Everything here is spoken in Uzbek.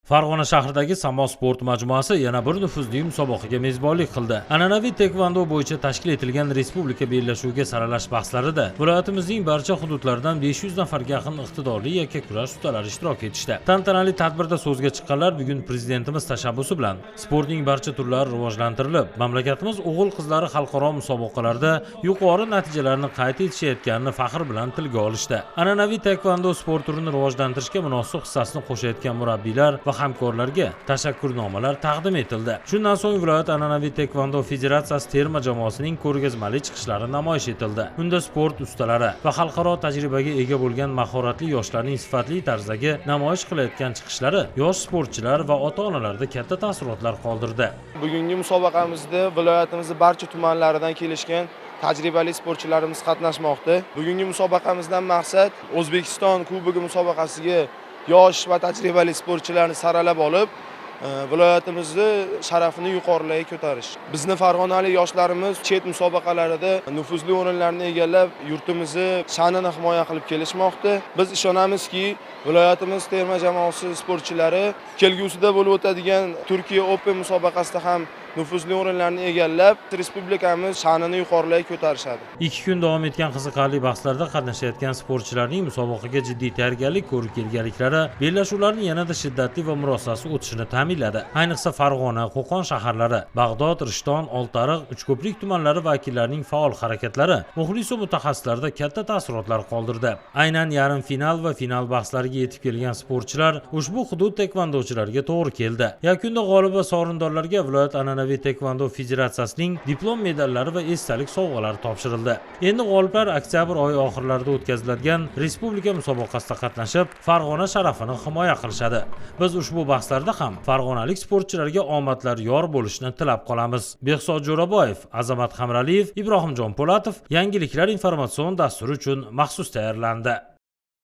Farg'ona shahridagi Samo sport majmuasi yana bir nufuzli musobaqaga mezbonlik qildi. An'anaviy taekvondo bo'yicha tashkil etilgan respublika bellashuviga saralash bahslarida viloyatimizning barcha hududlaridan 500 nafarga yaqin iqtidorli yakkakurash ustalari ishtirok etishdi. Tantanali tadbirda so'zga chiqqanlar bugun prezidentimiz tashabbusi bilan sportning barcha turlari rivojlantirilib, mamlakatimiz o'g'il-qizlari xalqaro musobaqalarda yuqori natijalarni qayd etishayotganini faxr bilan tilga olishdi. An'anaviy taekvondo sport turini rivojlantirishga munosib hissasini qo'shayotgan murabbiylar va hamkorlarga tashakkurnomalar taqdim etildi. Shundan so'ng viloyat an'anaviy taekvondo federatsiyasi terma jamoasining ko'rgazmali chiqishlari namoyish etildi. Unda sport ustalari va xalqaro tajribaga ega bo'lgan mahoratli yoshlarning sifatli tarzdagi namoyish qilayotgan chiqishlari yosh sportchilar va ota-onalarda katta taassurotlar qoldirdi. Bugungi musobaqamizda viloyatimizning barcha tumanlaridan kelishgan tajribali sportchilarimiz qatnashmoqda. Bugungi musobaqamizdan maqsad O'zbekiston Kubogi musobaqasiga yosh va tajribali sportchilarni saralab olib, viloyatimizni sharafini yuqorilarga ko'tarish. Bizni farg'onalik yoshlarimiz chet musobaqalarida nufuzli o'rinlarni egallab, yurtimizni sha'nini himoya qilib kelishmoqda. Biz ishonamizki, viloyatimiz terma jamoasi sportchilari kelgusida bo'lib o'tadigan Turkiya Open musobaqasida ham nufuzli o'rinlarni egallab, respublikamiz sha'nini yuqorilarga ko'tarishadi. 2 kun davom etgan qiziqarli bahslarda qatnashayotgan sportchilarning musobaqaga jiddiy tayyorgarlik ko'rib kelganliklari bellashuvlarning yanada shiddatli va murosasiz o'tishini ta'minladi. Ayniqsa Farg'ona, Qo'qon shaharlari, Bag'dod, Rishton, Oltiariq, Uchko'prik tumanlari vakillarining faol harakatlari muxlis va mutaxassislarda katta taassurotlar qoldirdi. Aynan yarim final va final bahslariga yetib kelgan sportchilar ushbu hudud taekvondochilariga to'g'ri keldi. Yakunda g'olib va sovrindorlarga viloyat an'anaviy taekvondo federatsiyasining diplom medallari va esdalik sovg'alari topshirildi. Endi g'oliblar oktyabr oyi oxirlarida o'tkaziladigan respublika musobaqasida qatnashib, Farg'ona sharafini himoya qilishadi. Biz ushbu bahslarda ham farg'onalik sportchilarga omadlar yor bo'lishini tilab qolamiz. Behzod Jo'raboyev, Azamat Hamraliyev, Ibrohimjon Po'latov yangiliklar informatsion dasturi uchun maxsus tayyorlandi.